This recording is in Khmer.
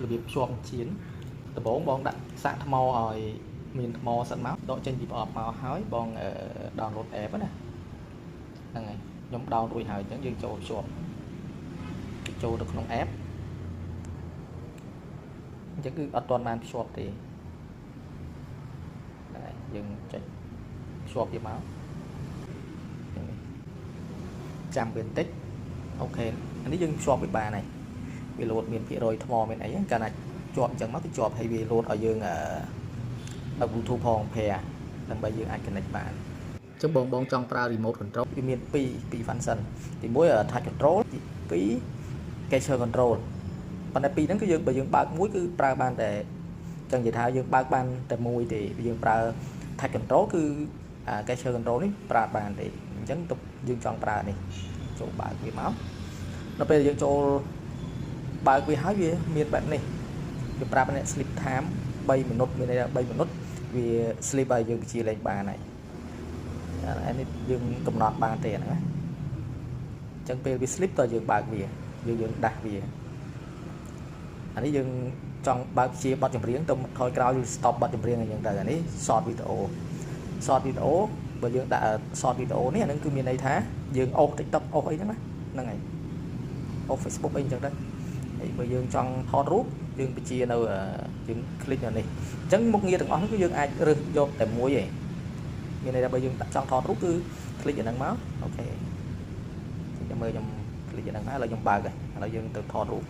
របៀបភ្ជាប់ជៀនដំបូងបងដាក់សាកថ្មឲ្យមានថ្មសិនមកដកចេញពីប្រអប់មកហើយបង download app ណាហ្នឹងហើយខ្ញុំ down រួចហើយអញ្ចឹងយើងចូលភ្ជាប់ចូលទៅក្នុង app អញ្ចឹងគឺអត់ទាន់បានភ្ជាប់ទេហ្នឹងហើយយើងចុចភ្ជាប់វាមកចាំវាបន្តិច OK អានេះយើងភ្ជាប់វាបានហើយវាលោតមានភាគរយថ្មមានអីកាលណាជាប់អញ្ចឹងមកគឺជាប់ហើយវាលោតឲ្យយើងអឺ Bluetooth ផង pair ដើម្បីយើងអាច connect បានអញ្ចឹងបងបងចង់ប្រើ remote control វាមាន2 function ទី1 touch control ទី2 gesture control ប៉ុន្តែពីរហ្នឹងគឺយើងបើយើងបើកមួយគឺប្រើបានតែចឹងនិយាយថាយើងបើកបានតែមួយទេយើងប្រើ touch control គឺអា gesture control នេះប្រើបានទេអញ្ចឹងទុកយើងចង់ប្រើនេះចូលបើកវាមកដល់ពេលយើងចូលបើកវាហើយវាមានបែបនេះវាប្រាប់អ្នក sleep time 3 minute មានន័យថា3 minute វា sleep ឲ្យយើងបញ្ជាលេងបានហើយអានេះយើងកំណត់បានទេអាហ្នឹងណាអញ្ចឹងពេលវា sleep តើយើងបើកវាយើងយើងដាស់វាអានេះយើងចង់បើកជាបទចម្រៀងទៅថយក្រោយឬ stop បទចម្រៀងអញ្ចឹងទៅអានេះ short video short video បើយើងដាក់ short video នេះអាហ្នឹងគឺមានន័យថាយើងអូស TikTok អូសអីហ្នឹងណាហ្នឹងហើយអូស Facebook អីអញ្ចឹងទៅហើយបើយើងចង់ថតរូបយើងបញ្ជានៅយើង click នៅនេះអញ្ចឹងមុខងារទាំងអស់ហ្នឹងគឺយើងអាចរើសយកតែមួយឯងមានន័យថាបើយើងចង់ថតរូបគឺ click អាហ្នឹងមក OK ចាំមើលខ្ញុំ click អាហ្នឹងមកឥឡូវខ្ញុំបើកហើយឥឡូវយើងទៅថតរូប